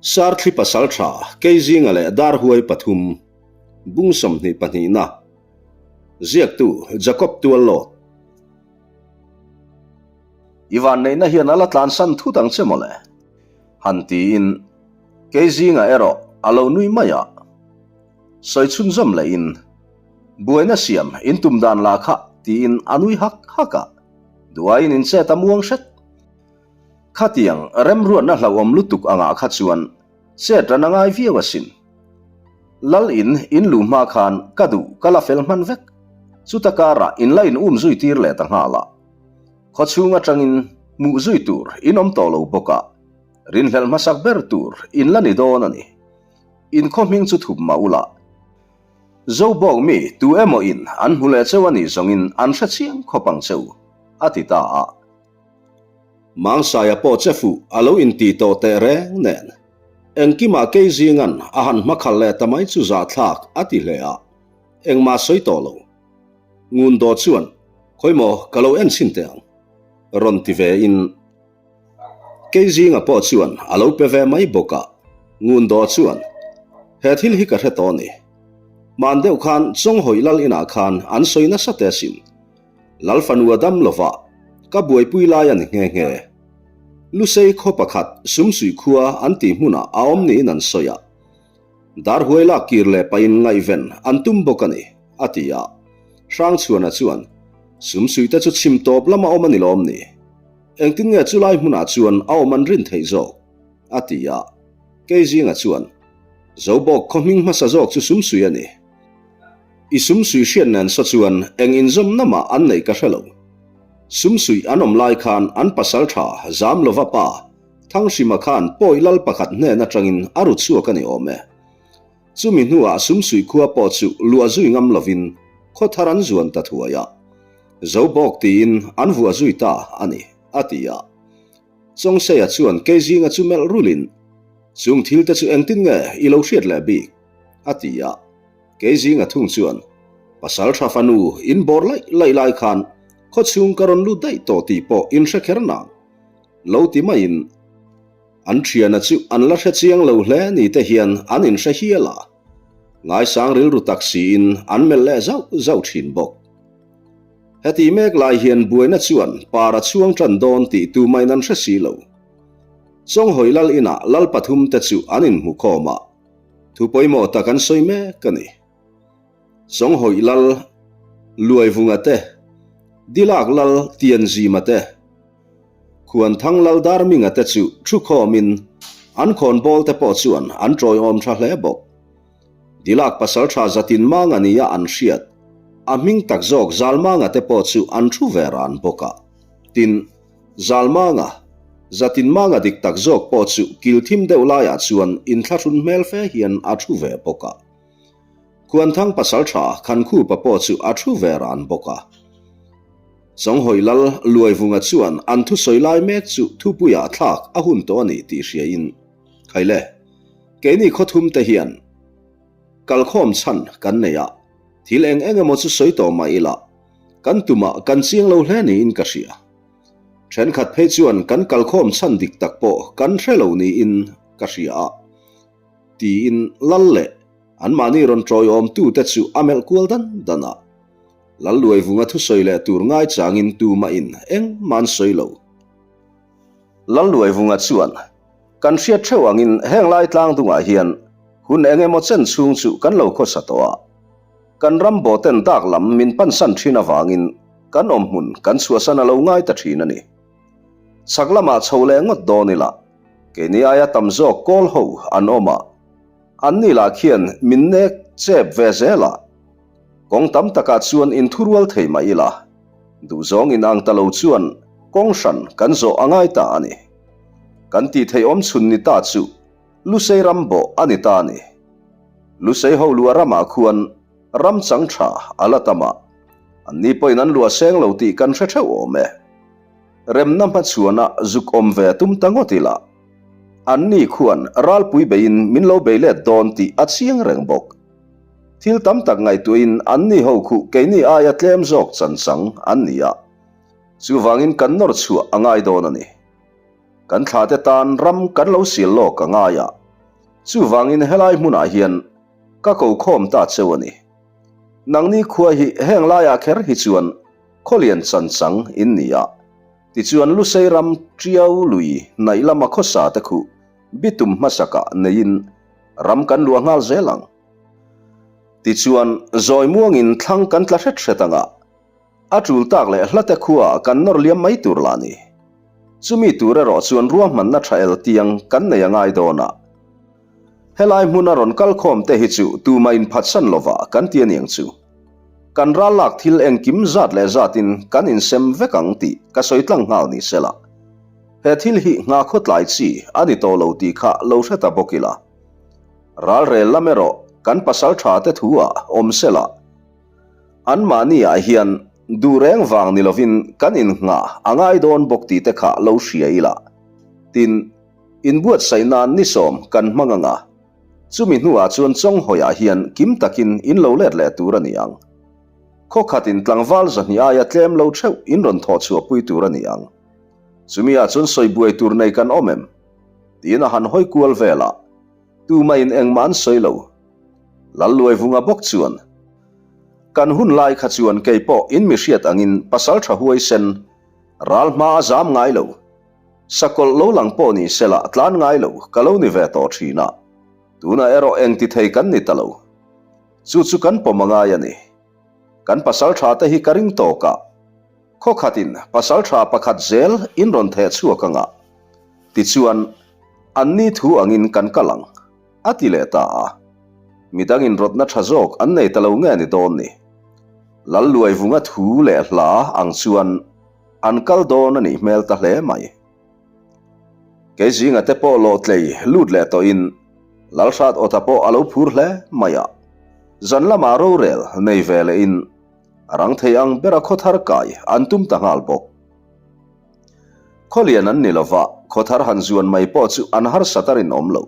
Sarthli pasaltha Keizinga leh Darhuai pathum, Bung 22 na, Ziaktu Jacob Tuallawt. I vanneihna hian a la tlansan thut ang che mawle, han tiin Keizinga erawh a lo nui mai a. Sawi chhunzawm lehin, Buaina siam in tum dan lah kha tiin a nui hak hak a, duaiin in chet a muang hret. Khatiang remruatna hlauhawm lutuk angah kha chuan chet ran a ngai viau asin. Lal in in luh hma khan ka duh ka la fel hman vek. Chuta karah in la in um zui tir leh ta nghal a. Khawchhung atangin hmuh zui tur in awm tawh lo bawk a, rinhlelh hmasak ber tur in la ni dawn a ni. In khaw hming chu thup mah ula. Zobawk mi tu emaw in an hmu leh cheu a nih zawngin an hre chiang khawp ang cheu, a ti ta a. Mangsaia pawh che fuh a lo inti tawh teh reng nen, engkimah kei zingan a han hmakhalh leh ta mai chu zahthlak a ti hle a, engmah sawi tawh lo. Ngun daw chuan, Khawimaw ka lo en chhin teh ang, rawn ti ve in. Kei zinga pawh chuan a lo pe ve mai bawk a, Ngun daw chuan, He thil hi ka hre tawh a ni. Hman deuh khan Chawnghawih lal inah khan an sawi nasa teh asin. Lal fanu a dam lova, ka buaipui lai a ni nghe nghe. Lusei khaw pakhat Sumsui khua an tih hmunah a awm niin an sawi a. Darhuai lak kir leh pahin ngaihven an tum bawk a ni, a ti a. Hrangchhuana chuan, Sumsui te chu chhim tawp lama awm a ni lawm ni? Engtin nge chulai hmunah chuan a awm an rin theih zawk? a ti a. Keizinga chuan, Zobawk khaw hming hmasa zawk chu Sumsui a ni. I sumsui hriat nen saw chuan eng inzawmna mah an neih ka hre lo. Sumsui an awm lai khan an pasal tha zam lova pa Thanghrima khan pawi lal pakhat hnen atangin a ru chhuak a ni awm e. Chumi hnuah sumsui khua pawh chu luah zui ngam lovin khaw thar an zuan ta thuai a. Zobawk tiin an vuah zui ta a ni, a ti a. Chawngseia chuan Keizinga chu melh rulin, Chung thil te chu engtin nge i lo hriat leh bik? a ti a. Kei zinga thung chuan, Pasal tha fanu in bawr laih laih lai khan khawchhung ka rawn lut daih tawh tih pawh in hre kher nang lo ti maiin an thiana chu an la hre chiang lo hle ni te hian an inhre hial a, ngaisang rilru tak siin an melh leh zauh zauh thin bawk. Heti mek lai hian buaina chuan par a chhuang tan dawn tih tumain an hre si lo. Chawnghawi lal inah lal pathum te chu an inhmukhawm a. Thu pawimawh tak an sawi mek a ni. Chawnghawih lal Luaivunga te, Dilak lal Tianzima te, Khuanthang lal Darminga te chu thu khawmin an khawnbawl te pawh chuan an tawiawm tha hle bawk. Dilak pasaltha Zatin Manga nia an hriat, a hming tak zawk Zalmanga te pawh chu an thu ve ran bawk a. Tin, Zalmanga, Zatinmanga dik tak zawk pawh chu kil thim deuh laiah chuan inthlahrun hmel fe hian a thu ve bawk a. Khuanthang pasaltha Khankhupa pawh chu a thu ve ran bawk a. Chawnghawi lal Luaivunga chuan an thusawi lai mek chu thupuiah thlak a hun tawh a ni tih hriain, Khaile, keini khawthum te hian kalkhawm chhan kan nei a, thil eng eng emaw chu sawi tawh mah ila, Kan tumah kan chiang lo hle niin ka hria. Thenkhat phei chuan kan kalkhawm chhan dik tak pawh kan hre lo niin ka hria a, tiin Lal leh anmahni rawn tawiawmtute chu a melh kual dan dan a. Lal Luaivunga thusawi leh tur ngaichangin tumahin engmah an sawi lo. Lal Luaivunga chuan, Kan hriat theuh angin heng lai tlang dungah hian hun eng emaw chen chhung chu kan lo khawsa tawh a. Kan ram bawten dak lam min pansan thin avangin kan awm hmun kan chhuahsan a lo ngai ta thin a ni. Chhak lamah chho leh ngawt dawn ila, keini aia tam zawk kawl ho an awm a, anni lah khian min nek chep ve zel a. Kawng tam takah chuan inthurual thei mah ila, duhzawng inang ta lo chuan kawng hran kan zawh a ngai ta a ni. Kan tih theih awm chhun ni ta chu Lusei ram bawh a ni ta a ni. Lusei ho luah ramah khuan ram chang tha a la tam a, anni pawhin an luah seng lo tih kan hre theuh awm e. Remna hmachhuana zuk awm ve tum ta ngawt ila, anni khuan ralpui beiin min lo bei let dawn tih a chiang reng bawk. Thil tam tak ngaihtuahin anni ho khuh keini aia tlem zawk chanchang an ni a, chuvangin kan nawr chhuah a ngai dawn a ni. Kan thlate tan ram kan lo sil lawk a ngai a. Chuvangin helai hmunah hian ka ko khawm ta cheu a ni. Nangni khua hi heng laiah kher hi chuan khawlian chan chang in ni a, tichuan Lusei ram Tiau lui hnaih lama khawsa te khuh bitum hmasakah neiin ram kan luah nghal zel ang. Tichuan zawi muangin thlang kan tla hret hret ang a, a tul tak leh hlate khuaah kan nawr liam mai tur lah ni. Chumi tur erawh chuan ruahmanna tha el tiang kan nei a ngai dawn a. Helai hmuna rawn kal khawm te hi chu tumah inphatsan lova kan ti aniang chu. Kan ral lak thil engkim zat leh zatin kan insem vek ang tih ka sawi tlang nghal ni sela. He thil hi nghakhaw tlai chi a ni tawh lo tih kha lo hre ta bawk ila. Ralrel lam erawh kan pasal tha te thu ah awm sela. Anmahni ah hian duh reng vang ni lovin kan innghah a ngai dawn bawk tih te kha lo hria ila. Tin. Inbuatsaih nan ni sawm kan hmang ang a, chumi hnuah chuan Chawnghawiah hian kim takin in lo let leh tur a ni ang. Khaw khatin tlangval zahnih aia tlem lo theuh in rawn thawh chhuahpui tur a ni ang. Chumiah chuan sawi buai tur nei kan awm em? Tiin a han hawi kual vel a, tumahin engmah an sawi lo. Lalluaivunga bawk chuan, Kan hun lai kha chuan kei pawh in mi hriat angin pasal tha huaisen ral hma a zam ngai lo. Sakawlh lo lang pawh ni sela tlan ngai lo ka lo ni ve tawh thin a, tunah erawh eng ti thei kan ni ta lo. Chu chu kan pawm a ngai a ni. Kan pasal tha te hi ka ring tawk a, khaw khatin pasal tha pakhat zel in rawn theh chhuak ang a, tichuan an ni thu angin kan kal ang, a ti leh ta a. Midangin rawtna tha zawk an nei ta lo nge ni dawn ni. Lalluaivunga thu leh hla ang chuan An kal dawn a nih hmel ta hle mai. Kei zinga te pawh lawhtlei lut leh tawhin Lalhrat Awta pawh a lo phur hle mai a. Zan lamah rorel nei ve lehin a rang thei ang bera khawthar kai an tum ta nghal bawk. Khawlian an ni lova, khawthar han zuan mai pawh chu an harsat a rinawm lo.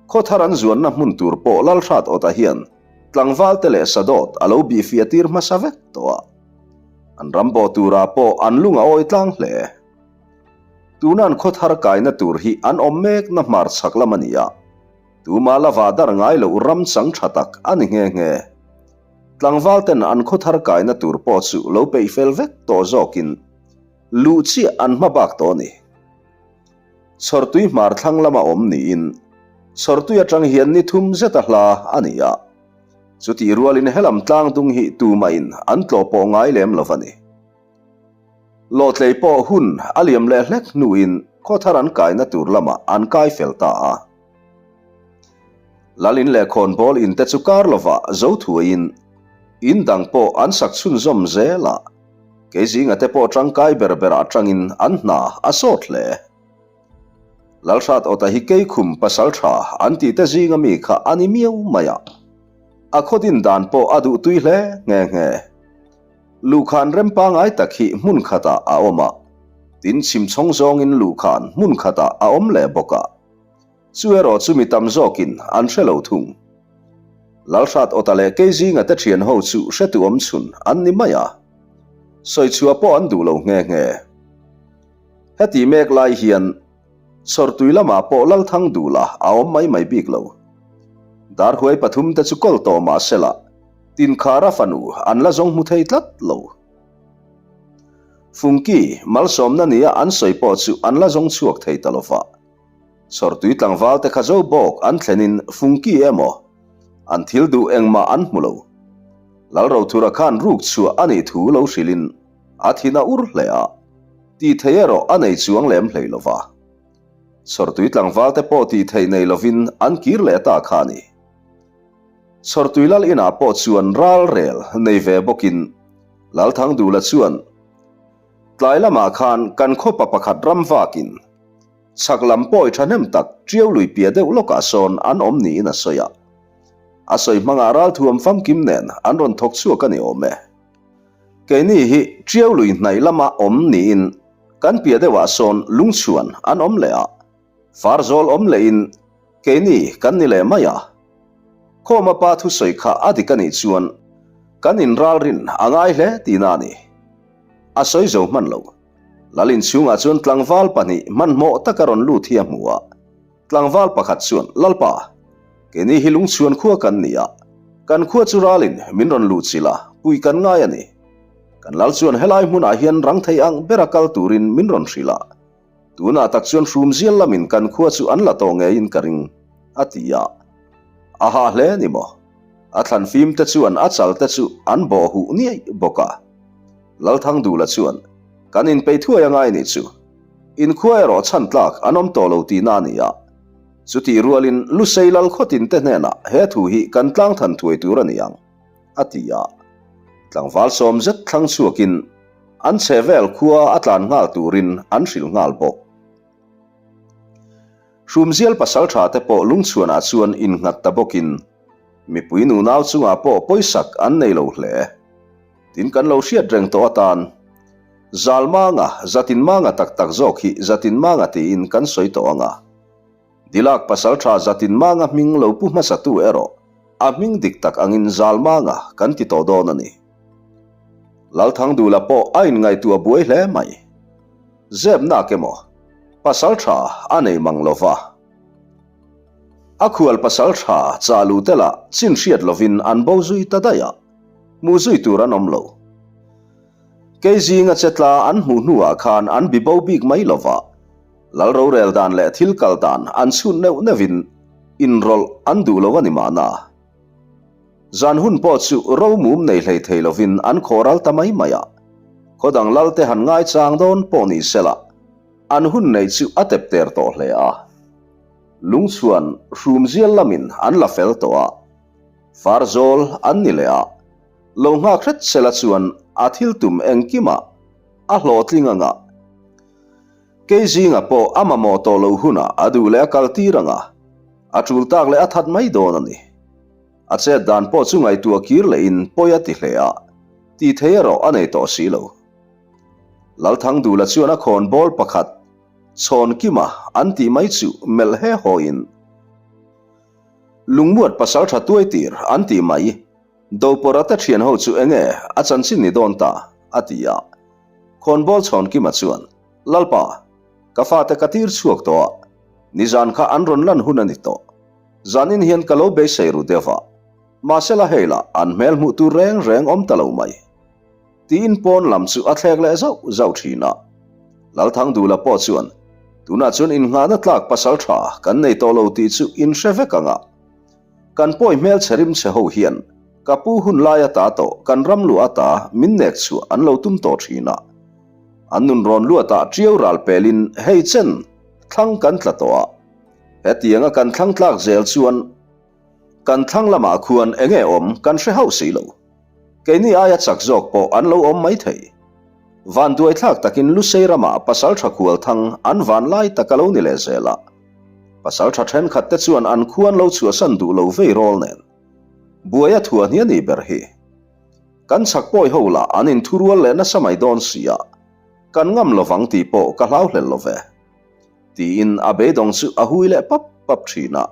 Khawthar an zuanna hmun tur pawh Lalhrat Awta hian tlangvalte leh sadawt a lo bihfiah tir hmasa vek tawh a. An ram bawh turah pawh an lung a awi tlang hle. Tuna an khaw thar kaina tur hi an awm mekna hmar chhak lam a ni a, tuma la vah dar ngai loh ram chang tha tak a ni nghe nghe. Tlangval ten an khaw thar kaina tur pawh chu lo peih fel vek tawh zawkin luh chiah an hma bak tawh a ni. Chhawrtui hmar thlang lama awm niin Chhawrtui atang hian ni thum zeta hla a ni a. Chutih rualin helam tlang dung hi tumahin an tlawh pawh ngai lem lo va ni. Lawhtlei pawh hun a liam leh hlek hnuin khawthar an kaina tur lamah an kai fel ta a. Lalin leh khawnbawl in te chu kar lovah zo thuaiin in dang pawh an sak chhunzawm zel a, kei zinga te pawh tangkai ber berah tangin an hna a sawt hle. Lalhrat Awta hi Keikhum pasal tha an tih te zinga mi kha a ni miau mai a. A khaw din dan pawh a duh tui hle nghe nghe. Luhkhan rem pangai tak hi hmun khatah a awm a, tin chhim chhawng zawngin luhkhan hmun khatah a awm leh bawk a. Chu erawh chu mi tam zawkin an hre lo thung. Lalhrat Awta leh Keizinga te thian ho chu hretu awm chhun an ni mai a. Sawichhuah pawh an duh lo nghe nghe. Heti mek lai hian Chhawrtui lamah pawh Lalthang Dula a awm mai mai bik lo. Darhuai pathum te chu kawl tawh mah sela, Tinkhara fanu an la zawng hmu thei tlat lo. Fungki malsawmna nia an sawi pawh chu an la zawng chhuak thei ta lova. Chhawrtui tlangval te kha zo bawk an thlenin Fungki emaw an thil duh engmah an hmu lo. Lalrothura khan ruk chhuah a nih thu lo hrilhin A thin a ur hle a, tih theih erawh a nei chuang lem hlei lo va. Chhawrtui tlangval te pawh tih theih nei lovin an kir leh ta kha a ni. Chhawrtui lal inah pawh chuan ral rel nei ve bawkin Lalthangdula chuan, Tlai lamah khan kan khawpa pakhat ram vakin chhak lam pawi thahnem tak Tiau lui pia deuh lawkah sawn an awm niin a sawi a. A sawi hmangah ralthuam famkim nen an rawn thawk chhuak a ni awm e. Keini hi Tiau lui hnaih lama awm niin kan piah deuhah sawn lungchhuan an awm leh a, Farzawl awm lehin keini kan ni leh mai a. Khawma pa thusawi kha a dik a nih chuan kan inralrin a ngai hle tihna a ni. A sawi zo hman lo. Lal inchhungah chuan tlangval pahnih hmanhmawh taka rawn lut hi a hmu a. Tlangval pakhat chuan, Lalpa, keini hi lungchhuan khua kan ni a, kan khua chu ralin min rawn luh chilh a, pui kan ngai a ni. Kan lal chuan helai hmunah hian rang thei ang bera kal turin min rawn hrilh a, tunah tak chuan hrumzial lamin kan khua chu an la tawh ngeiin ka ring, a ti a. A hah hle ni maw? A thlan fim te chuan a chal te chu an bawh huh niaih bawk a. Lalthangdula chuan, Kan inpeih thuai a ngai nih chu. Inkhua erawh chhan tlak an awm tawh lo tihna a ni a. Chutih rualin Lusei lal khawtin te hnenah he thu hi kan tlang than thuai tur a ni ang, a ti a. Tlangval sawm zet thlang chhuakin an chhehvel khua a tlan nghal turin an hrilh nghal bawk. Hrumzial pasaltha te pawh lungchhuanah chuan innghat ta bawkin mipui nunau chungah pawh pawisak an nei lo hle. Tin kan lo hriat reng tawh atan Zalmanga, Zatinmanga tak tak zawk hi Zatinmanga tiin kan sawi tawh ang a. Dilak pasaltha Zatinmanga hming lo pu hmasatu erawh a hming dik tak angin Zalmanga kan ti tawh dawn a ni. Lalthangdula pawh a inngaihtuah buai hle mai. Zepnak emaw pasaltha a nei mang lova. A khual pasaltha chah luh te lah chin hriat lovin an bo zui ta daih a. Hmuh zui tur an awm lo. Kei zinga che tla an hmuh hnuah khan an bi bo bik mai lova, lal rorel dan leh thil kal dan an chhut neuh neuhin inrawlh an duh lo a ni mahna. Zan hun pawh chu ro mum nei hlei thei lovin an khawh ral ta mai mai a, khaw dang lal te han ngaichang dawn pawh ni sela an hun neih chu a tep ter tawh hle a. Lungchhuan hrumzial lamin an la fel tawh a. Farzawl an ni leh a, lo nghak hret sela chuan a thil tum engkimah a hlawhtling ang a, kei zingah pawh a mamawh tawh lo hunah a duh leh a kal tir ang a, a tul tak leh a that mai dawn a ni. A chet dan pawh chu ngaihtuah kir lehin pawi a ti hle a, tih thei erawh a nei tawh si lo. Lalthangdula chuan a khawn bawl pakhat Chhawnkima an tih mai chu melh he hawiin, Lungmuat pasal tha tuai tir an ti mai. Dopawrh te thian ho chu enge a chanchin ni dawn ta? a ti a. Khawnbawl Chhawnkima chuan, Lalpa, ka fate ka tir chhuak tawh a, nizan kha an rawn lan hun a ni tawh. Zanin hian ka lo beisei ru deuh a, mahsela hei lah an hmel hmuh tur reng reng awm ta lo mai. Tiin pawn lam chu a thlek leh zauh zauh thin a. Lalthangdula pawh chuan, Tunah chuan innghahna tlak pasal tha kan nei tawh lo tih chu in hre vek ang a. Kan pawi hmelchhe rimchhe ho hian ka pu hun lai ata tawh kan ram luah ata min nek chhuah an lo tum tawh thin a. An nun rawn luatah ṭiau ral pelin hei chen thlang kan tla tawh a. Hetianga kan thlang tlak zel chuan kan thlang lamah khuan enge awm kan hre hauh si lo. Keini aia chak zawk pawh an lo awm mai thei. Vanduaithlak takin Lusei ramah pasaltha khualthang an van lai tak a lo ni leh zel a. Pasaltha thenkhat te chuan an khu an lo chhuahsan duh lo vei rawl nen. Buai a thuah hniah ni ber hi. Kan chak pawi ho lah an inthurual leh nasa mai dawn si a, kan ngam lovang tih pawh ka hlau hlel lo ve. Tiin a beidawng chu a hui leh pap pap thin a.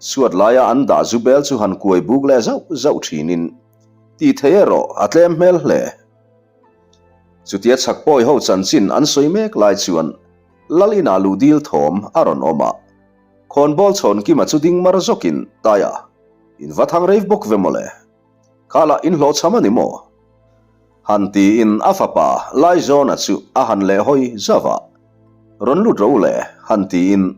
Chhuat laia an dah zu bel chu han kuai buk leh zauh zauh thinin tih thei erawh a tlem hmel hle. Chutia chhak pawi ho chanchin an sawi mek lai chuan Lal inah luh dil thawm a rawn awm a. Khawnbawl Chhawnkima chu ding mar zawkin, Taia, in va thang rei bawk ve mawle. Kha lah in hlawhchham a ni maw? Han tiin a fapa Laizawna chu a han leh hawi zauh a. Rawn lut ro le, han tiin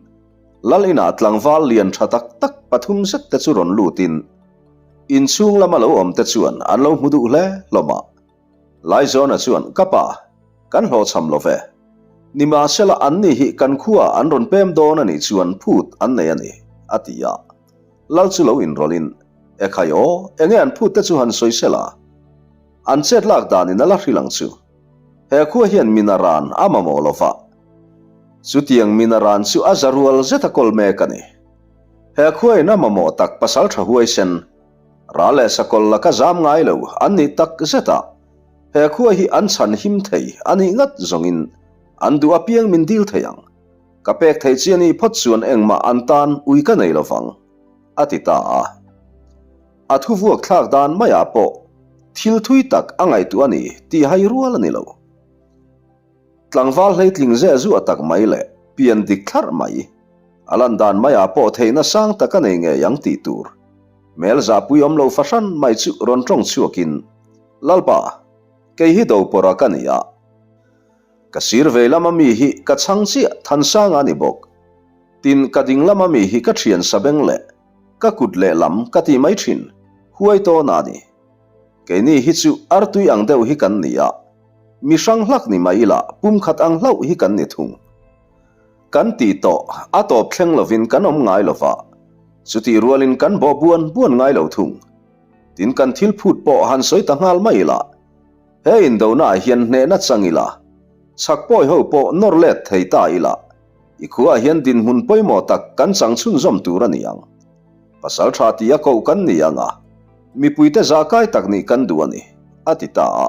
Lal inah tlangval lian tha tak tak pathum zet te chu rawn lutin inchhung lama lo awm te chuan an lo hmu duh hle hlawm a. Laizawna chuan, Ka pa, kan hlawhchham lo ve. Nimahsela anni hi kan khuaah an rawn pem dawn a nih chuan phut an nei a ni, a ti a. Lal chu lo inrawlhin, Ekhai aw, enge an phut te chu han sawi sela? An chet lak danin a la hrilh ang chu. He khua hian min a ran a mamawh lo va. Chutiang min a ran chu a za rual zet a kawl mek a ni. He khuain a mamawh tak pasal tha huaisen, ral leh sakawl laka zam ngai lo an nih tak zet a, he khua hi an chhan him thei a nih ngat zawngin an duh apiang min dil thei ang. Ka pek thei chi a nih phawt chuan engmah an tan ui ka nei lo vang, a ti ta a. A thu vuak thlak dan maiah pawh thil thui tak a ngaihtuah a ni tih hai rual a ni lo. Tlangval hleitling zeh zuah tak mai leh pian dik thlarh mai. A lan dan maiah pawh theihna sang tak a nei ngei ang tih tur. Hmel zahpui awm lo fahran mai chu rawn tawng chhuakin, Lalpa, kei hi Dopawrha ka ni a. Ka sir vei lama mi hi ka chhang chiah Thansanga a ni bawk. Tin, ka ding lama mi hi ka thian sabeng leh ka kut lehlam ka ti mai thin, huai tawn a ni. Keini hi chu artui ang deuh hi kan ni a, mi hrang hlak ni mai ila pumkhat ang hlauh hi kan ni thung. Kan tih tawh a tawp thleng lovin kan awm ngai lova, chutih rualin kan bawh buan buan ngai lo thung. Tin kan thil phut pawh han sawi ta nghal mai ila, he indonaah hian hnehna chang ila, chhak pawi ho pawh nawr let thei ta ila, i khuaah hian dinhmun pawimawh tak kan chang chhunzawm tur a ni ang. Pasal tha tia koh kan ni ang a, mipuite zahkai tak nih kan duh a ni, a ti ta a.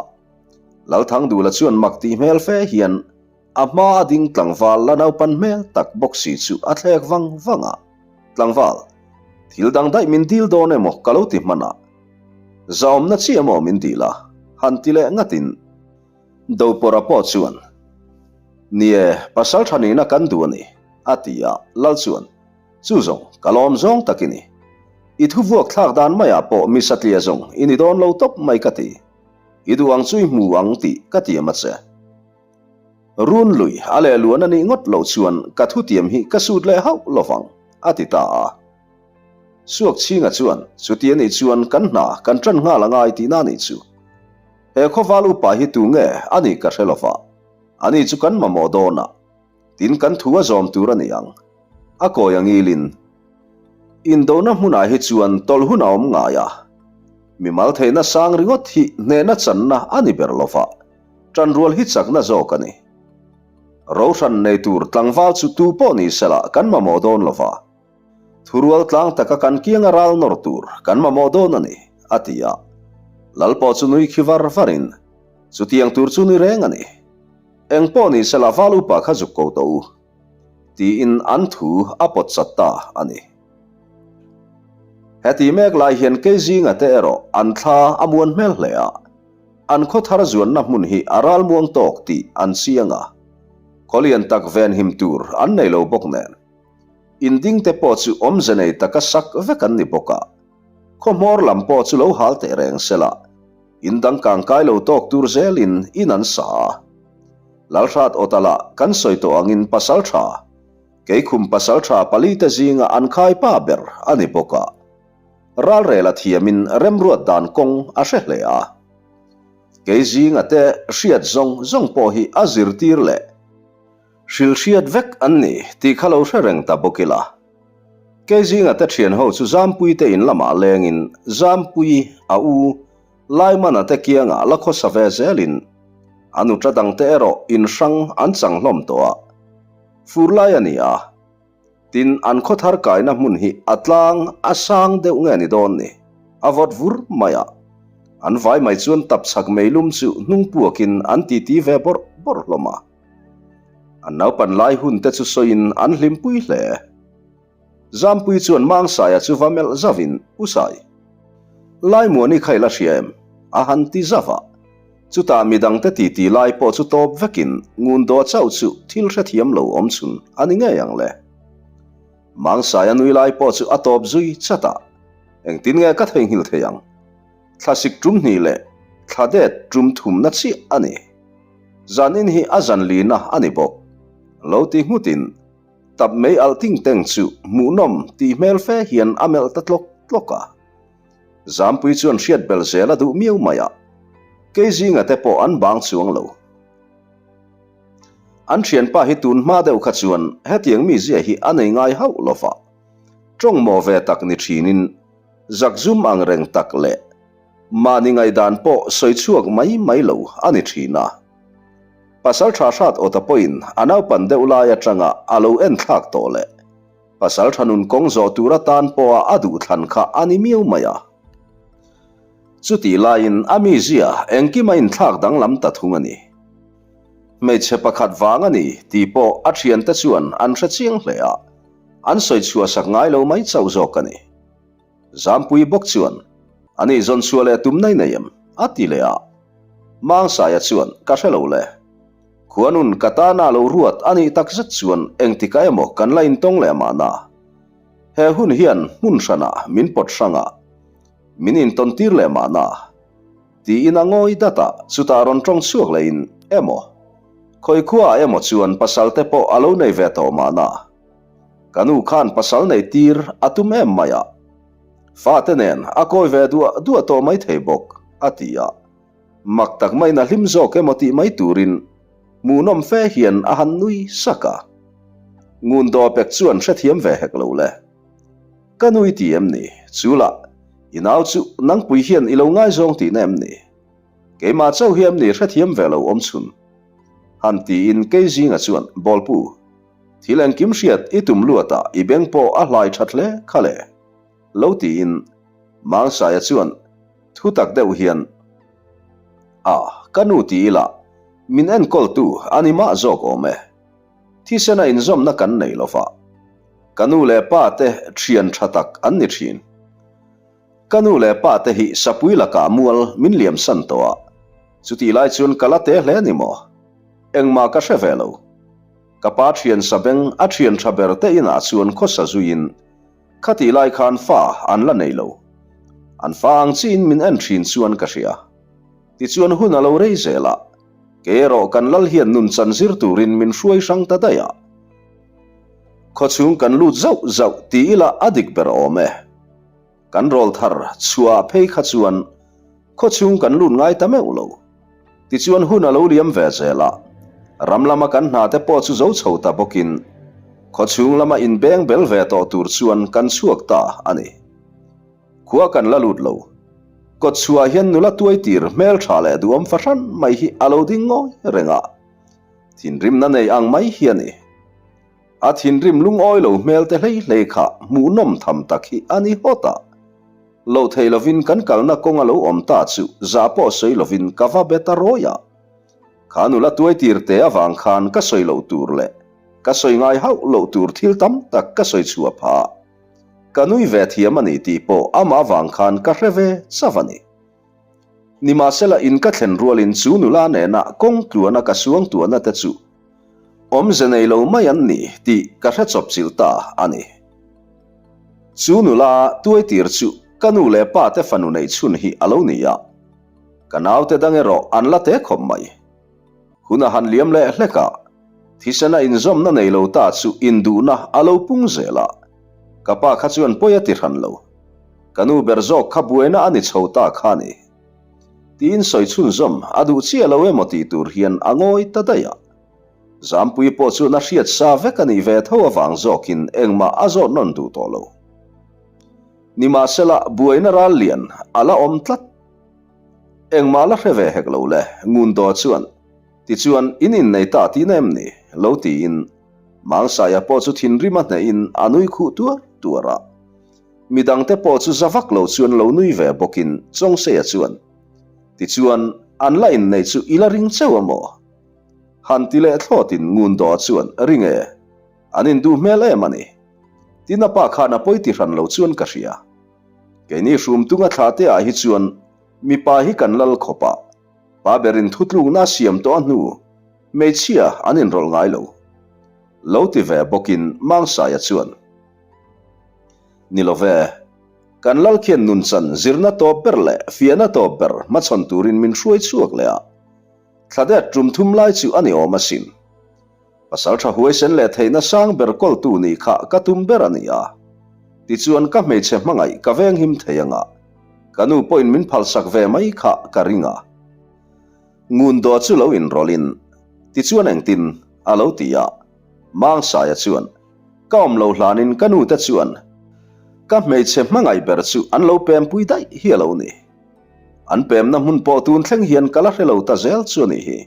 Lalthangdula chuan mak tih hmel fe hian, A hma a ding tlangval la naupan hmel tak bawk si chu a thlek vang vang a, Tlangval, thil dang daih min dil dawn emaw ka lo ti hman a, zahawmna chiah maw min dil a? han ti leh ngatin Dopawrha pawh chuan, Ni e, pasal tha nihna kan duh a ni, a ti a, Lal chuan, Chu zawng, ka lawm zawng tak i ni. I thu vuak thlak dan maiah pawh mi satliah zawng i ni dawn lo tawp mai ka ti. I duh ang chu i hmu ang tih ka tiam a che. Run lui a leh luan a nih ngawt loh chuan ka thutiam hi ka sut leh hauh lo vang, a ti ta a. Suakchhinga chuan, Chuti a nih chuan kan hna kan ṭan nghal a ngai tihna a nih chu. He khawval upa hi tu nge a nih ka hre lo va, ani chu kan mamawh dawn a, tin kan thu a zawm tur a ni ang. A kawi a ngilin, Indona hmunah hi chuan tawlh hun a awm ngai a, mimal theihna sang ringawt hi hnehna channa a ni ber lo va, Ṭanrual hi chakna zawk a ni. Rohran nei tur tlangval chu tu pawh ni sela kan mamawh dawn lo va, thurual tlang taka kan kianga ral nawr tur kan mamawh dawn a ni, a ti a. Lal pawh chu nui khi var varin, Chutiang tur chu ni reng a ni. Eng pawh ni sela val upa kha zuk ko tawh u, tiin an thu a pawt chat ta a ni. Heti mek lai hian Keizinga te erawh an thla a muan hmel hle a. An khaw thar zuanna hmun hi a ralmuang tawk tih an chiang a, khaw lian tak venhim tur an nei lo bawk nen. Inding te pawh chu awmze nei taka sak vek an ni bawk a, khaw hmawr lam pawh chu lo hal teh reng sela, in dang kangkai lo tawk tur zelin in an sa a. Lalhrat Awtala kan sawi tawh angin pasal tha, Keikhum pasal tha palite zinga an khai pa ber a ni bawk a. Ralrel a thiamin remruat dan kawng a hre hle a. Kei zinga te hriat zawng zawng pawh hi a zirtir leh hrilhriat vek an ni tih kha lo hre reng ta bawk ila. Kei zinga te thian ho chu Zampui te in lamah lengin Zampui a u Laimana te kiangah la khawsa ve zelin a nuta dangte erawh in hrang an chang hlawm tawh a. Fur lai a ni a. Tin, an khaw thar kaina hmun hi a tlang a sang deuh nge ni dawn ni? A vawt vur mai a. An vai mai chuan tap chhak meilum chu hnung puakin an titi ve bawrh bawrh hlawm a. An naupan lai hun te chu sawiin an hlimpui hle. Zampui chuan Mangsaia chu va melh zauhin, U Sai, Laimuani kha i la hria em? a han ti zauh a. Chutah midangte titi lai pawh chu tawp vekin Ngundaw chauh chu thil hrethiam lo awm chhun a ni ngei ang le. Mangsaia nui lai pawh chu a tawp zui chat a, Engtin nge ka theihnghilh thei ang? Thlasik tum hnih leh thla det tum thumna chiah a ni. Zanin hi a zan lina a ni bawk. Lo ti nghutin tap mei alh ting teng chu hmuhnawm tih hmel fe hian a melh ta tlawk tlawk a. Zampui chuan hriat bel zel a duh miau mai a, kei zinga te pawh an bang chuang lo. An thianpa hi tun hma deuh kha chuan hetiang mizia hi a nei ngai hauh lo va, tawng maw ve tak ni thinin zakzum ang reng tak leh mahni ngaihdan pawh sawi chhuak mai mai lo a ni thin a. Pasal tha hrat awta pawhin a naupan deuh lai atanga a lo enthlak tawh leh Pasal tha nun kawng zawh tur atan pawha a duh thlan kha a ni miau mai a. Chutih laiin a mizia engkim a inthlak danglam ta thung a ni. Hmeichhe pakhat vang a ni tih pawh a thiante chuan an hre chiang hle a, an sawi chhuahsak ngai lo mai chauh zawk a ni. Zampui bawk chuan, A nih zawn chhuah leh tum nei nei em? a ti leh a. Mangsaia chuan, Ka hre lo le. Khuanun ka tana lo ruat a nih takzet chuan engtikah emaw kan la intawng leh mahna. He hun hian hmun hranah min pawt hrang a, min intawn tir leh mahna. Tiin a ngawi dat a, chutah rawn tawng chhuak lehin, Emaw, khawi khuaah emaw chuan pasal te pawh a lo nei ve tawh mahna. Ka nu khan pasal nei tir a tum em mai a, fate nen a kawi ve duah duah tawh mai thei bawk, a ti a. Mak tak maiin a hlim zawk emaw tih mai turin hmuhnawm fe hian a han nui sak a. Ngun dawpek chuan hrethiam ve hek lo le. Ka nui ti em ni? Chu lah, i nau chu nangpui hian i lo ngaizawng tihna em ni? Keimah chauh hi em ni hrethiam ve lo awm chhun? Han tiin kei zinga chuan, Bawlpu, thil engkim hriat i tum luatah i beng pawh a hlai that hle kha le. Lo tiin Mangsaia chuan thu tak deuh hian, A, ka nu ti ila, min enkawltu a ni mah zawk awm e. Thisena inzawmna kan nei lo va, ka nu leh pa te thian tha tak an ni thin. Ka nu leh pa te hi sapui lakah mual min liamsan tawh a, chutih lai chuan ka la te hle ni maw? Engmah ka hre ve lo. Ka pa thian sabeng a thian tha ber te inah chuan khawsa zuiin Khatih lai khan fa an la nei lo. An fa ang chiin min en thin chuan ka hria. Tichuan hun a lo rei zel a, kei erawh kan lal hian nun chan zir turin min hruai hrang ta daih a. Khawchhung kan lut zauh zauh ti ila a dik ber awm e. Kan rawl thar chhuah phei kha chuan khawchhung kan lut ngai ta meuh lo. Tichuan hun a lo liam ve zel a, ram lama kan hna te pawh chu zo chho ta bawkin khawchhung lama inbeng bel ve tawh tur chuan kan chhuak ta a ni. Khua kan la lut lo. Kawtchhuah hian nula tuai tir hmel tha leh duhawm fahran mai hi a lo ding ngawi reng a, thinrimna nei ang mai hi a ni. A thinrim lungawi lo hmel te hlei hlei kha hmuhnawm tham tak hi a ni hawt a. Loh thei lovin kan kalna kawng a lo awm ta chu zah pawh sawi lovin ka va be ta rawi a. Kha nula tuai tir te avang khan ka sawi loh tur leh ka sawi ngai hauh loh tur thil tam tak ka sawi chhuah phah. Ka nui ve thiam a ni tih pawh amah avang khan ka hre ve chauh a ni. Nimahsela in ka thlen rualin chu nula nena kawng tluana ka suang tuahna te chu awmze nei lo mai an ni tih ka hre chawp chilh ta a ni. Chu nula tuaitir chu ka nu leh pa te fanu neih chhun hi a lo ni a, ka naute dang erawh an la te khawp mai. Hun a han liam leh hlek a, thisena inzawmna nei lo ta chu induhna a lo pung zel a, ka pa kha chuan pawi a ti hran lo. Ka nu ber zawk kha buaina a ni chho ta kha ni. Tiin sawi chhunzawm a duh chiah lo emaw tih tur hian a ngawi ta daih a. Zampui pawh chuan a hriat sa vek a nih ve tho avang zawkin engmah a zawt nawn duh tawh lo. Nimahsela buaina ral lian a la awm tlat. Engmah la hre ve hek lo le, Ngundaw chuan tichuan in innei ta tihna em ni? lo tiin Mangsaia pawh chu thinrim a hnehin a nui khuh tuar tuar a. Midangte pawh chu za vak lo chuan lo nui ve bawkin Chawngseia chuan, Tichuan, an la inneih chu i la ring cheu a maw? Han ti leh thlawtin Ngundaw chuan, Ring e, an induh hmel em a ni. Tin a pa khan a pawi ti hran lo chuan ka hria. Keini Hrumtunga thla te ah hi chuan mipa hi kan lal khawp a, pa berin thutlukna a siam tawh a hnu hmeichhia an inrawlh ngai lo. Lo ti ve bawkin Mangsaia chuan, Ni lo ve, kan lal khian nunchan zirna tawp ber leh fiahna tawp ber hmachhawn turin min hruai chhuak leh a, thla det tum thum lai chu a ni awm asin. Pasal tha huaisen leh theihna sang ber kawltu nih kha ka tum ber a ni a, tichuan ka hmeichhe hmangaih ka venghim thei anga ka nu pawhin min phalsak ve mai kha ka ring a. Ngun daw chu lo inrawlhin, tichuan engtin? a lo ti a, Mangsaia chuan, Ka awm lo hlanin ka nu te chuan ka hmeichhe hmangaih ber chu an lo pempui daih hi a lo ni. An pemna hmun pawh tun thleng hian ka la hre lo ta zel chu a nih hi.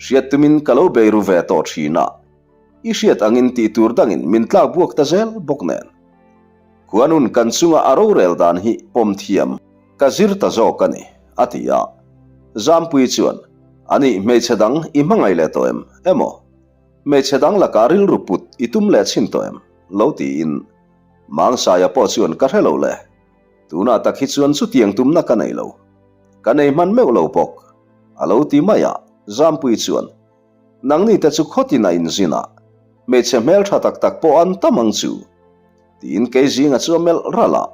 Hriat tumin ka lo bei ru ve tawh thin a, i hriat angin tih tur dangin min tlak buak ta zel bawk nen. Khuanun kan chunga a rorel dan hi pawm thiam ka zir ta zawk a ni, a ti a. Zampuii chuan, Anih hmeichhe dang i hmangaih leh tawh em? Emaw? Hmeichhe dang lakah rilru put i tum leh chhin tawh em? Lo tiin Mangsaia pawh chuan ka hre lo le. Tunah tak hi chuan chutiang tumna ka nei lo. Ka nei hman meuh lo bawk. A lo ti mai a, Zampuii chuan. Nangni te chu khawtin a inzin a, hmeichhe hmeltha tak tak pawh an tam ang chu, tiin Keizinga chu a melh ralh a.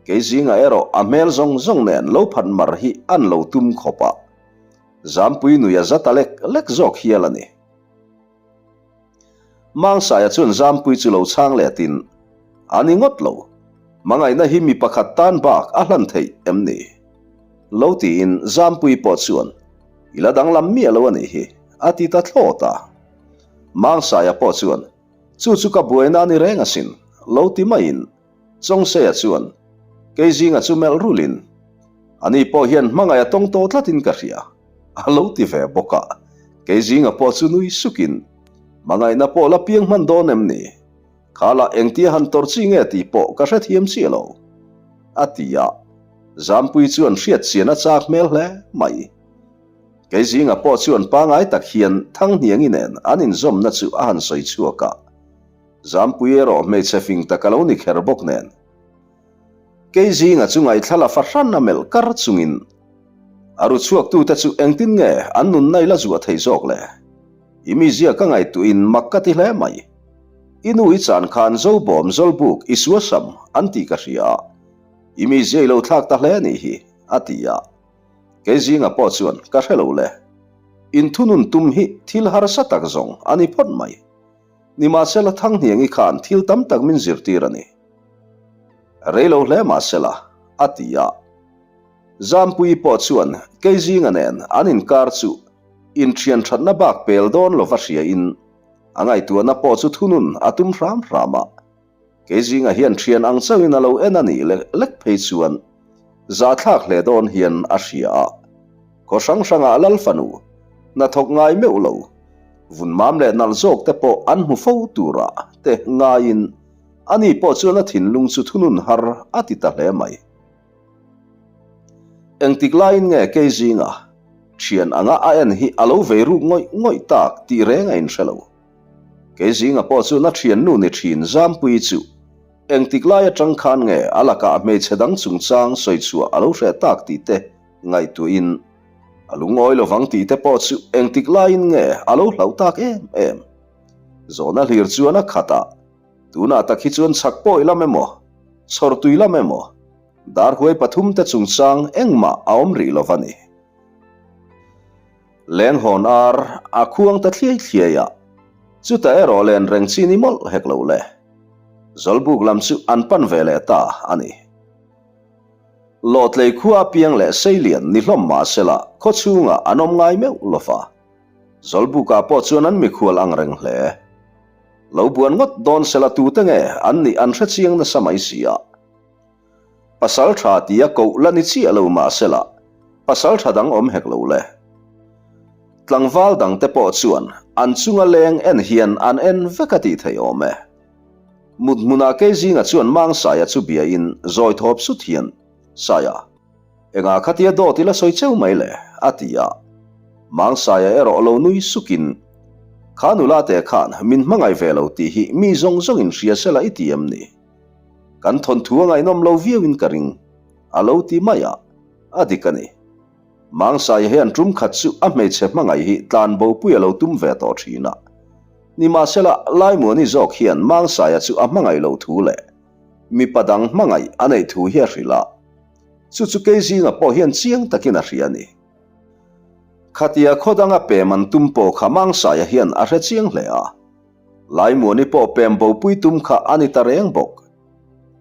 Keizinga erawh a hmel zawng zawng nen lo phat mar hi an lo tum khawp a, Zampui nui a za ta lek lek zawk hial a ni. Mangsaia chuan Zampui chu lo chhang letin, A ni ngawt lo, hmangaihna hi mi pakhat tan bak a hlan theih em ni? Lo tiin Zampui pawh chuan, I la danglam miah lo a nih hi, a ti ta thlawt a. Mangsaia pawh chuan, Chu chu ka buaina a ni reng asin, lo ti maiin Chawngseia chuan, Keizinga chu melh rulin, Ani pawh hian hmangaih a tawng tawh tlatin ka hria, a lo ti ve bawk a. Keizinga pawh chu nui sukin, Hmangaihna pawh la piang hman dawn em ni? Kha lah engtia han tawrh chi nge tih pawh ka hrethiam chiah lo, a ti a. Zampui chuan hriat chian a chak hmel hle mai. Keizinga pawh chuan pangai tak hian Thanghniangi nen an inzawmna chu a han sawi chhuak a. Zampui erawh hmeichhe fing tak a lo ni kher bawk nen. Kei zinga chu ngaithla la fahran a melh kar chungin a ru chhuaktute chu engtin nge an nunna i la zuah thei zawk le? I mizia ka ngaihtuahin mak ka ti hle mai. I nu i chan khan Zobawm Zawlbuk i suasam an tih ka hria a, i mizia i lo thlak ta hle a nih hi, a ti a. Kei zinga pawh chuan ka hre lo le. Inthunun tum hi thil harsa tak zawng a ni phawt mai. Nimahsela Thanghniangi khan thil tam tak min zirtir a ni. Rei lo hle mahsela, a ti a. Zampuii pawh chuan Keizinga nen an inkar chu inthian thatna bak pel dawn lova hriain a ngaihtuahna pawh chu thunun a tum hram hram a. Keizinga hian thian ang chauhin a lo en a nih lek lek phei chuan zahthlak hle dawn hian a hria a. Khaw hrang hrangah Lal fanu hnathawk ngai meuh lo, vun mam leh nalh zawk te pawh an hmu fo turah te ngaiin ani pawh chuan a thinlung chu thunun har a ti ta hle mai. Engtik laiin nge Keizinga thian anga a en hi a lo vei ruk ngawih ngawih tak tih reng a inhre lo. Keizinga pawh chuan a thiannu ni thin Zampuii chu engtik lai atang khan nge a lakah hmeichhe dang chungchang sawi chhuah a lo hreh tak tih te ngaihtuahin a lungawi lovang tih te pawh chu engtik laiin nge a lo hlauh tak em em. Zawhna hlir chuan a khat a, tunah tak hi chuan chhak pawi lam emaw, chhawrtui lam emaw, darhuai pathumte chungchang engmah a awm rih lo va ni. Leng hawn ar a khuang ta thliai thliai a, chutah erawh len reng chi ni mawlh hek lo le. Zawlbuk lam chu an pan ve leh ta a ni. Lawhtlei khua apiang leh Seilian ni hlawm mah sela khaw chhungah an awm ngai meuh lo va. Zawlbukah pawh chuan an mikhual ang reng hle. Lo buan ngawt dawn sela tute nge an nih an hrechiang nasa mai si a. Pasal tha tia koh la ni chiah lo mahsela pasal tha dang awm hek lo le. Tlangval dangte pawh chuan an chunga leng en hian an en vek a tih theih awm e. Mut hmunah Keizinga chuan Mangsaia chu biain zawi thawp sut hian, Saia, engah khatia dawt i la sawi cheu mai le? a ti a. Mangsaia erawh lo nui sukin, Kha nula te khan min hmangaih ve lo tih hi mi zawng zawngin hria sela i ti em ni? Kan thawnthu a ngaihnawm lo viauin ka ring, a lo ti mai a, a dik a ni. Mangsaia hian tum khat chu a hmeichhe hmangaih hi tlan bopui a lo tum ve tawh thin a. Nimahsela, Laimuani zawk hian Mangsaia chu a hmangaih loh thu leh mipa dang hmangaih a neih thu hi a hrilh a. Chu chu Keizinga pawh hian chiang takin a hria a ni. Khatia khaw danga pem an tum pawh kha Mangsaia hian a hre chiang hle a. Laimuani pawh pem bopui tum kha a ni ta reng bawk.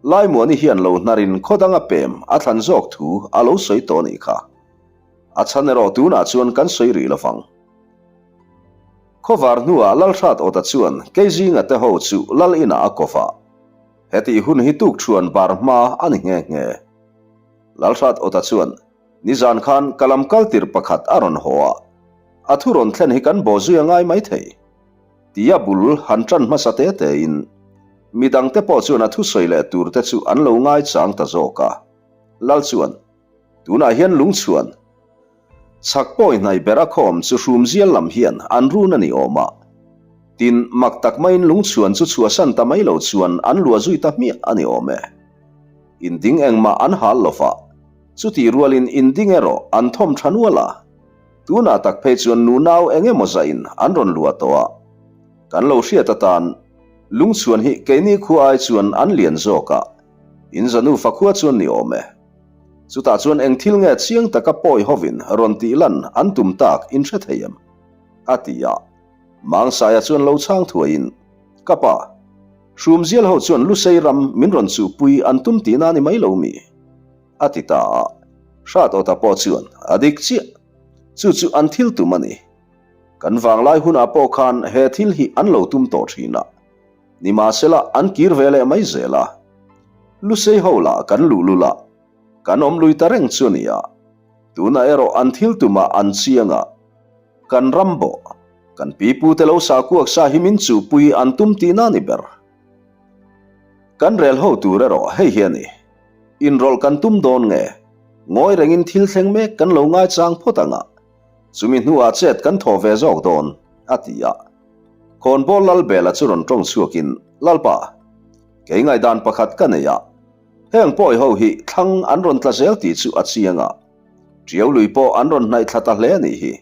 Laimuani hian lo hnarin khaw danga pem a thlan zawk thu a lo sawi tawh nih kha. A chhan erawh tunah chuan kan sawi rih lovang. Khawvar hnuah Lalhrat Awta chuan Keizinga te ho chu Lal inah a kawv a. Hetih hun hi tukṭhuan bar hma a ni nghe nghe. Lalhrat Awta chuan Nizan khan ka lam kal tirh pakhat a rawn haw a, a thu rawn thlen hi kan bawh zui a ngai maithei. Tia bul han ṭan hmasa te tein midangte pawh chuan a thusawi leh turte chu an lo ngaichang ta zawk a. Lal chuan, Tunah hian lungchhuan chhak pawi hnaih ber a khawm chu hrumzial lam hian an run a ni awm a. Tin, mak tak maiin lungchhuan chu chhuahsan ta mai lo chuan an luah zui ta hmiah a ni awm e. Inding engmah an hal lo va, chutih rualin inding erawh an thawm tha nual a. Tunah tak phei chuan nunau eng emaw zahin an rawn luah tawh a. Kan lo hriat atan Lungchhuan hi keini khua ai chuan an lian zawk a, in zanu fakhua chuan ni awm e. Chutah chuan eng thil nge chiang taka pawi hovin rawn tih lan an tum tak in hre thei em? a ti a. Mangsaia chuan lo chhang thuaiin, Ka pa, Hrumzial ho chuan Lusei ram min rawn chuhpui an tum tihna a ni mai lo mi? A ti ta a. Hrat Awta pawh chuan, A dik chiah. Chu chu an thil tum a ni. Kan vanglai hunah pawh khan he thil hi an lo tum tawh thin a. Nimahsela an kir ve leh mai zel a. Lusei ho lah kan luhlul a, kan awm lui ta reng chu a ni a. Tunah erawh an thil tumah an chiang a. Kan ram bawh, kan pipute lo sa kuak sa hi min chuhpui an tum tihna a ni ber. Kan rel ho tur erawh hei hi a ni. Inrawlh kan tum dawn nge? Ngawi rengin thil thleng mek kan lo ngaichang phawt ang a, chumi hnuah chet kan thaw ve zawk dawn, a ti a. Khawnbawl Lalbela chu rawn tawng chhuakin, Lalpa, kei ngaihdan pakhat ka nei a, heng pawi ho hi thlang an rawn tla zel tih chu a chiang a, Tiau lui pawh an rawn hnaih thla ta hle a nih hi.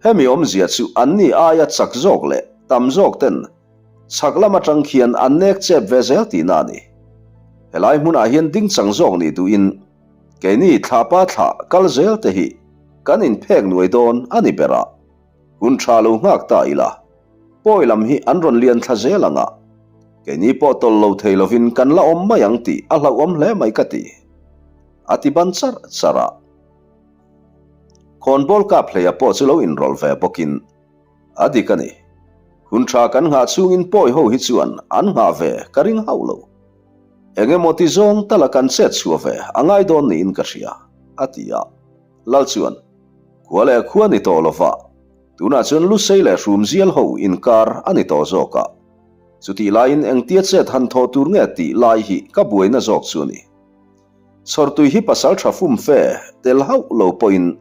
Hemi awmzia chu anni aia chak zawk leh tam zawk ten chhak lam atang khian an nek chep ve zel tihna a ni. Helai hmunah hian dingchang zawk nih duhin keini thlapa thlah kal zel te hi kan inphek nuai dawn a ni ber a, hun tha lo nghak ta ila pawi lam hi an rawn lian thla zel ang a, keini pawh tawlh lo thei lovin kan la awm mai ang tih a hlauhawm hle mai ka ti. A ti ban char char a. Khawnbawl kap hleia pawh chu lo inrawlh ve bawkin a dik a ni. Hun tha kan nghah chhungin pawi ho hi chuan an nghah ve ka ring hauh lo. Eng emaw ti zawng tala kan chet chhuah ve a ngai dawn niin ka hria, a ti a. Lal chuan, Khua leh khua ni tawh lova, tunah chuan Lusei leh Hrumzial ho inkar a ni tawh zawk a. Chutih laiin engtia chet han thawh tur nge tih lai hi ka buaina zawk chu a ni. Chhawrtui hi pasal tha fum fe tel hauh lo pawhin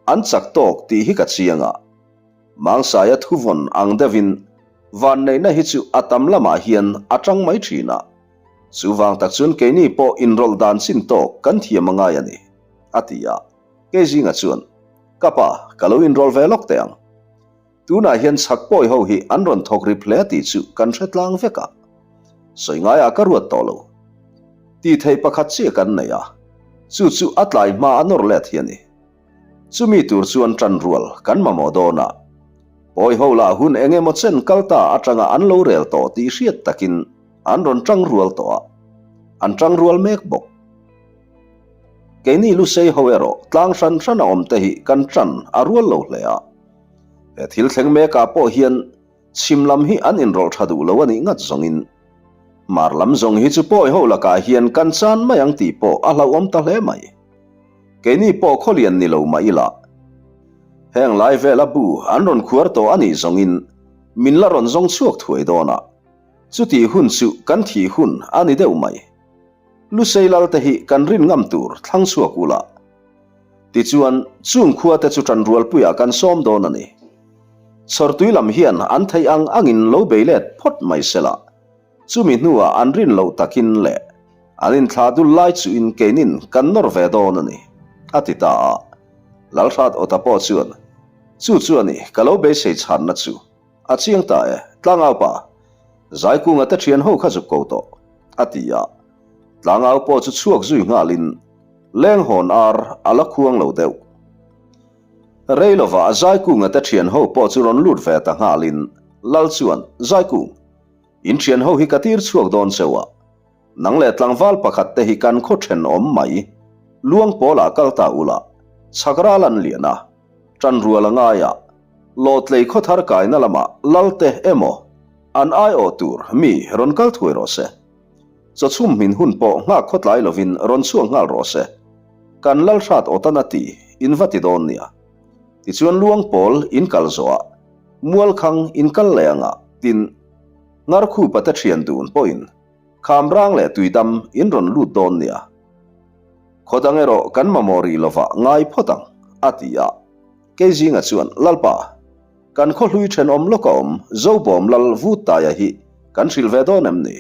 an chak tawk tih hi ka chiang a. Mangsaia thuvawn ang deuhin vanneihna hi chu a tam lamah hian a tang mai thin a. Chuvang tak chuan keini pawh inrawlh dan chin tawk kan thiam a ngai a ni, a ti a. Keizinga chuan, Ka pa, ka lo inrawlh ve lawk teh ang. Tunah hian chhak pawi ho hi an rawn thawk rip hle tih chu kan hre tlang vek a, sawi ngaiah ka ruat tawh lo. Tih theih pakhat chiah kan nei a, chu chu a tlai hma a nawr let hi a ni. Chumi tur chuan ṭan rual kan mamawh dawn a, pawi ho lah hun eng emaw chen kal ta aṭanga an lo rel tawh tih hriat takin an rawn ṭang rual tawh a, an ṭang rual mek bawk. Keini Lusei ho erawh tlang hran hrana awm te hi kan ṭan a rual lo hle a. He thil thleng mekah pawh hian chhim lam hi an inrawlh tha duh lo a nih ngat zawngin Hmar lam zawng hi chu pawi ho lakah hian kan chan mai ang tih pawh a hlauhawm ta hle mai. Keini pawh khawlian ni lo mah ila heng lai vela bu an rawn khuar tawh a nih zawngin min la rawn zawng chhuak thuai dawn a, chutih hun chu kan thih hun a ni deuh mai. Lusei lal te hi kan rin ngam tur thlang chhuak ula. Tichuan, chung khuate chu ṭanrualpuiah kan sawm dawn a ni. Chhawrtui lam hian an theih ang angin lo bei let phawt mai sela, chumi hnuah an rin loh takin leh an inthlah dul lai chuhin keinin kan nawr ve dawn a ni, a ti ta a. Lalhrat Awta pawh chuan, Chu chu a ni, ka lo beisei chhanna chu. A chiang ta e, Tlangaupa, Zaikunga te ṭhian ho kha zuk ko tawh, a ti a. Tlangau pawh chu chhuak zui nghalin leng hawn ar a la khuang lo deuh. Rei lovah Zaikunga te ṭhian ho pawh chu rawn lut ve ta nghalin Lal chuan, Zaikung, in ṭhian ho hi ka tir chhuak dawn cheu a, nang leh tlangval pakhat te hi kan khaw ṭhenawm mai, luang pawlah kal ta ula, chhak ral an lian a, ṭan rual a ngai a, Lawtlei khawthar kaina lamah Lalte emaw an aiawh tur mi rawn kal thuai rawh se. Chawchhum hmin hun pawh nghak khawtlai lovin rawn chhuak nghal rawh se. Kan lal hrat awtan a ti, in va ti dawn nia. Tichuan luang pawl in kal zawhah mualkhang in kal leh anga tin Ngarkhupa te thian dun pawhin khamrang leh tuidam in rawn lut dawn nia. Khaw dang erawh kan mamawh rih lovah ngai phawt ang, a ti a. Keizinga chuan, Lalpa, kan khawhlui thenawm lawka awm Zobawm Lal Vuttaia hi kan hrilh ve dawn em ni?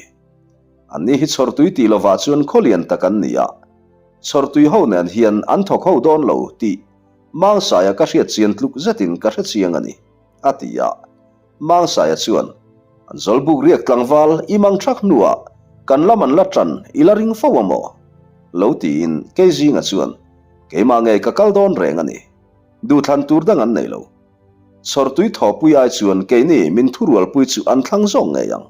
Anni hi chhawrtui tih lovah chuan khawlian tak an ni a, chhawrtui ho nen hian an thawk ho dawn lo tih Mangsaia ka hriat chian tluk zetin ka hre chiang a ni, a ti a. Mangsaia chuan, An zawlbuk riak tlangval i mang thak hnuah kan lam an la tan i la ring fo a maw? Lo tiin Keizinga chuan, Keimah ngei ka kal dawn reng a ni. Duhthlan tur dang an nei lo. Chhawrtui thawpui ai chuan keini min thurualpui chu an thlang zawk ngei ang.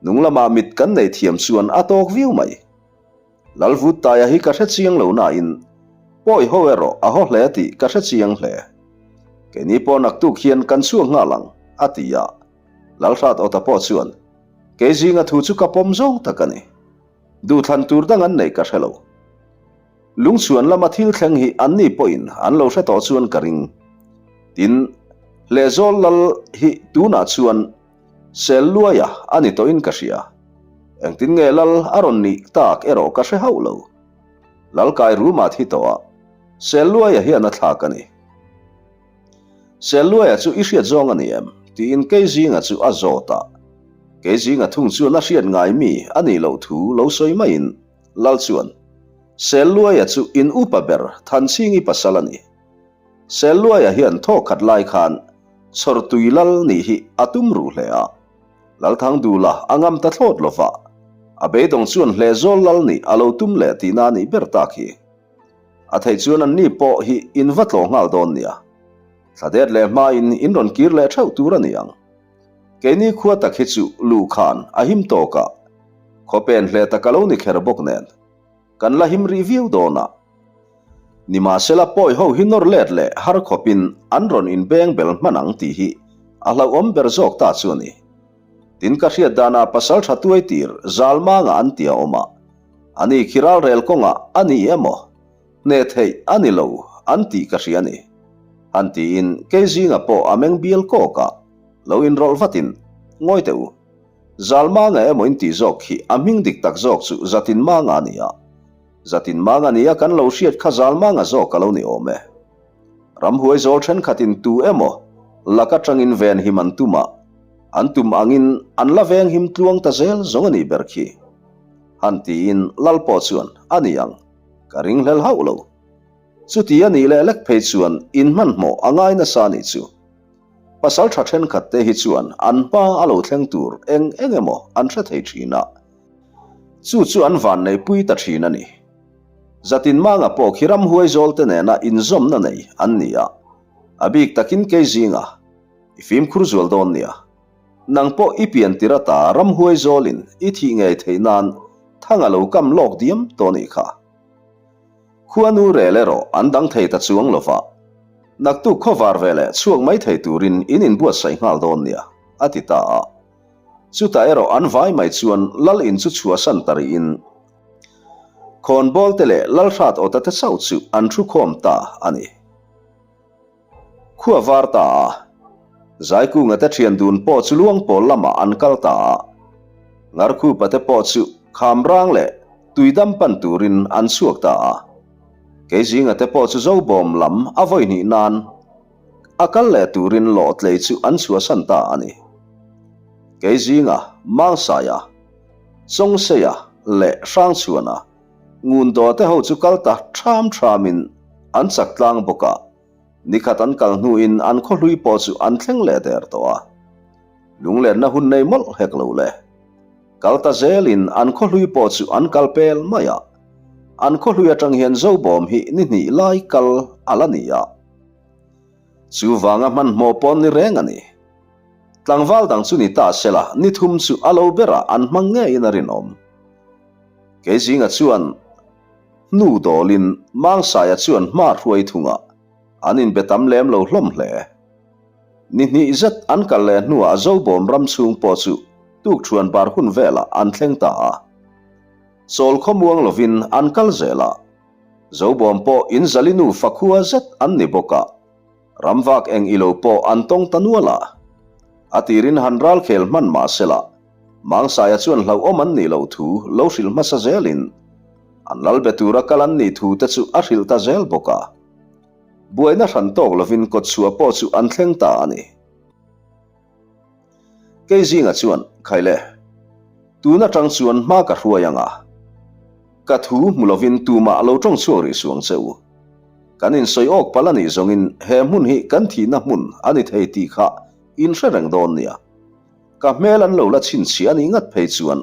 Nung lamah mit kan nei thiam chuan a tawk viau mai. Lalvuttaia hi ka hre chiang lo nain pawi ho erawh a haw hle tih ka hre chiang hle. Keini pawh naktuk hian kan chhuak nghal ang, a ti a. Lalhrat Awta pawh chuan, Kei zinga thu chu ka pawm zawng tak a ni. Duhthlan tur dang an neih ka hre lo. Lungchhuan lama thil thleng hi anni pawhin an lo hre tawh chuan ka ring. Tin, Hlehzawl lal hi tunah chuan sel luaia a ni tawhin ka hria. Engtin nge lal a rawn nih tak erawh ka hre hauh lo. Lal kai ruma thi tawh a, sel luaia hian a thlak a ni. Sel luaia chu i hriat zawng a ni em? tiin Keizinga chu a zawt a. Keizinga thung chuan a hriat ngai mi a nih loh thu lo sawi maiin, Lal chuan, Selluaia chu in upa ber Thanchhingi pasal a ni. Selluaia hian thaw khat lai khan Chhawrtui Lal nih hi a tum ruh hle a. Lalthangdula a ngam ta thlawt lo va, a beidawng chuan Hlehzawl Lal nih a lo tum leh tihna a nih ber tak hi. A theih chuan anni pawh hi in va tlawh nghal dawn nia. Thladet leh hmain in rawn kir leh theuh tur a ni ang. Keini khua tak hi chu luh khan a him tawk a, khaw pen hle tak a lo ni kher bawk nen, kan la him rih viau dawn a. Nimahsela pawi ho hi nawr let leh har khawpin an rawn inbeng bel hman ang tih hi a hlauhawm ber zawk ta chu a ni. Tin ka hriat danah pasal tha tuai tir zal manga an ti a awm a, ani khi ralrel kawngah a ni emaw? Hneh theih a ni lo an tih ka hria a ni. Han tiin kei zinga pawh a meng bial kawk a, lo inrawlh vatin, Ngawi teh u. Zalmanga emaw in tih zawk khi a hming dik tak zawk chu Zatinmanga a ni a. Zatinmanga nia kan lo hriat kha Zalmanga zawk a lo ni awm e. Ramhuai zawl thenkhatin tu emaw lak atangin venhim an tum a, an tum angin an la venghim tluang ta zel zawng a nih ber khi. Han tiin Lal pawh chuan a ni ang. Ka ringhlel hauh lo. Chuti a nih leh lek phei chuan in hmanhmawh a ngai nasa a nih chu. Pasal tha thenkhat te hi chuan an hma a lo thleng tur eng eng emaw an hre thei thin a. Chu chu an vanneihpui ta thin a ni. Zatin manga pawh khi ramhuai zawl te nena inzawmna nei an ni a. A bik takin kei zinga i fimkhur zual dawn nia. Nang pawh i pian tir ata ramhuai zawlin i thih ngei theih nan thang a lo kam lawk diam tawh nih kha. Khuanu rel erawh an dang thei ta chuang lo va, naktuk khawvar veleh chhuak mai thei turin in inbuatsaih nghal dawn nia, a ti ta a. Chutah erawh an vai mai chuan lal in chu chhuahsan ta rihin khawnbawl te leh lalhrat awta te chauh chu an thu khawm ta a ni. Khua var ta a, Zaikunga te thian dun pawh chu Luangpawl lamah an kal ta a, Ngarkhupa te pawh chu Khamrang leh Tuidam pan turin an chhuak ta a, Keizinga te pawh chu Zobawm lam a vawi hnih nan a kal leh turin Lawhtlei chu an chhuahsan ta a ni. Keizinga, Mangsaia, Chawngseia leh Hrangchhuana Ngundaw te ho chu kal ta ṭham ṭhamin an chak tlang bawk a, nikhat an kal hnuin an khawhlui pawh chu an thleng leh der tawh a. Lunglenna hun nei mawlh hek lo le. Kal ta zelin an khawhlui pawh chu an kal pel mai a, an khawhlui aṭang hian Zobawm hi ni hnih lai kal a la ni a. Chuvanga hmanhmawh pawn ni reng a ni. Tlangval dang chu ni ta sela ni thum chu a lo berah an hmang ngeiin a rinawm. Keizinga chuan hnu dawlin Mangsaia chuan hma hruai thungah an inbe tam lem lo hlawm hle. Ni hnih zet an kal leh hnuah Zobawm ram chhung pawh chu tukṭhuan bar hun velah an thleng ta a. Chawl khawmuang lovin an kal zel a, Zobawm pawh inzali nufa khua zet an ni bawk a, Ramvak eng ilo pawh an tawng ta nual a. A tirin han ral khel hman mah sela, Mangsaia chuan hlauhawm an nih loh thu lo hrilh hmasa zelin an lal be tura kal an nih thu te chu a hrilh ta zel bawk a. Buaina hran tawk lovin kawtchhuah pawh chu an thleng ta a ni. Kei zinga chuan, Khaile, tun atang chuan hma ka hruai ang a, ka thu hmu lovin tumah lo tawng chhuak rih suang che u. Kan insawi awk palh a nih zawngin he hmun hi kan thihna hmun a ni thei tih kha in hre reng dawn nia. Ka hmel an lo la chhinchhiah a nih ngat phei chuan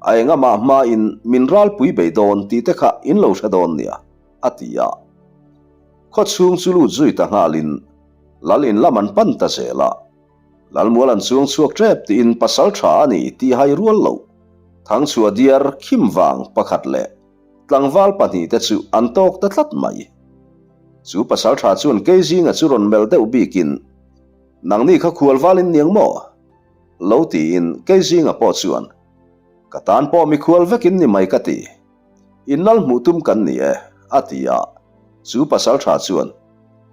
a engamah hmain min ralpui bei dawn tih te kha in lo hre dawn nia, a ti a. Khaw chhung chu lut zui ta nghalin Lal in lam an pan ta zel a. Lalmual an chuang chhuak tep tiin pasal tha a ni tih hai rual loh. Thangchhuah diar khim vang pakhat leh tlangval pahnihte chu an tawk ta tlat mai. Chu pasal tha chuan Keizinga chu rawn melh deuh bikin, Nangni kha khual valin niang maw? Lo tiin Keizinga pawh chuan, Ka tan pawh mikhual vekin ni mai ka ti. In lal hmuh tum kan ni e, a ti a. Chu pasal tha chuan,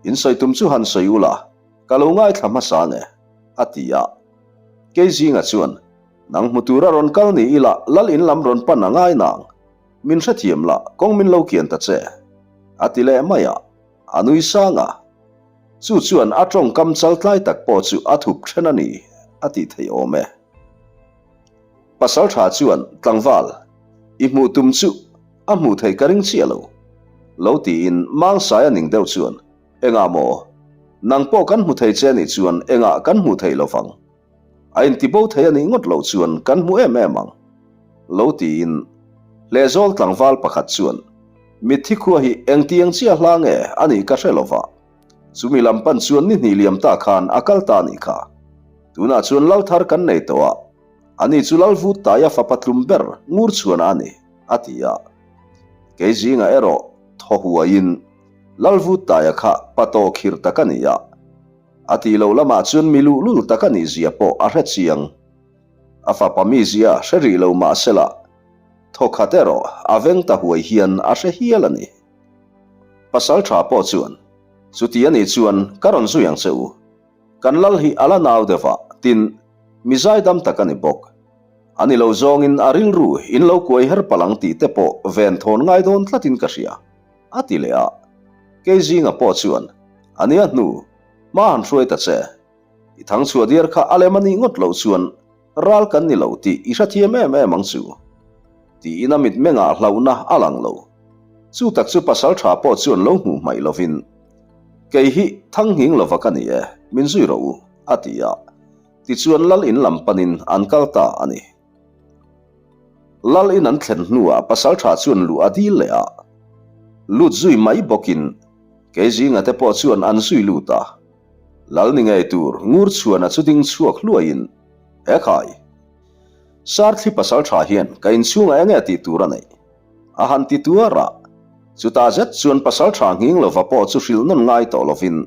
In sawi tum chu han sawi ula, ka lo ngaithla hmasa nge, a ti a. Keizinga chuan, Nang hmu tura rawn kal ni ila lal in lam rawn pan a ngai nang. Min hrethiam la, kawng min lo kian ta che, a ti leh mai a. A nui sang a. Chu chuan a tawngkam chaltlai tak pawh chu a thup then a ni, a tih theih awm e. Pasal tha chuan, Tlangval, i hmuh tum chu a hmuh theih ka ring chiah lo. Lo tiin Mangsai a ning deuh chuan, Engah maw? Nang pawh kan hmu thei che nih chuan engah kan hmuh theih lo vang? A intibo thei a nih ngawt loh chuan kan hmu em em ang. Lo tiin Hlehzawl tlangval pakhat chuan, Mitthi khua hi engtiang chiah hla nge a nih ka hre lo va. Chumi lam pan chuan ni hnih liam ta khan a kal ta nih kha. Tunah chuan lal thar kan nei tawh a, ani chu lal vut taia fapa tlum ber ngur chhuan a ni, a ti a. Kei zingah erawh thaw huaiin lal vut taia kha pa tawh khirh tak a ni a, a tih loh lamah chuan mi luhlul tak a nih zia pawh a hre chiang. A fapa mizia hre rih lo mahsela thawkhat erawh a veng ta huai hian a hre hial a ni. Pasal tha pawh chuan, Chuti a nih chuan ka rawn zui ang che u. Kan lal hi a la nau deuh a, tin, mi zaidam tak a ni bawk. A ni lo zawngin a rilru in lo kuai her palh ang tih te pawh ven thawn ngai dawn tlatin ka hria, a ti leh a. Kei zinga pawh chuan, A nia hnu, hma han hruai ta che. I thangchhuah diar kha a lem a nih ngawt loh chuan Ral kan ni lo tih i hrethiam em em ang chu. Tiin a mitmengah hlauhna a lang lo. Chu tak chu pasal tha pawh chuan lo hmuh hmaih lovin, Kei hi Thanghing lova ka ni e, min zui rawh u, a ti a. Tichuan Lal in lam panin an kal ta a ni. Lal in an thlen hnuah pasal tha chuan luh a dil leh a. Lut zui mai bawkin kei zinga te pawh chuan an zui lut a. Lal ni ngei tur ngur chhuana chu ding chhuak hluaiin, He khai! Sarthli pasal tha hian ka inchhungah enge tih tur a neih? A han ti tuar a. Chutah zet chuan pasal tha nghing lova pawh chu hrilh nawn ngai tawh lovin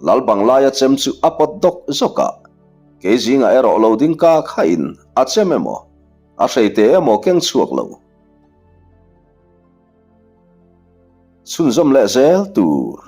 Lal banglaia chem chu a pawt dawk zawk a. Kei zingah erawh lo ding ka khain a chem emaw, a hreite emaw keng chhuak lo. Chhunzawm leh zel tur.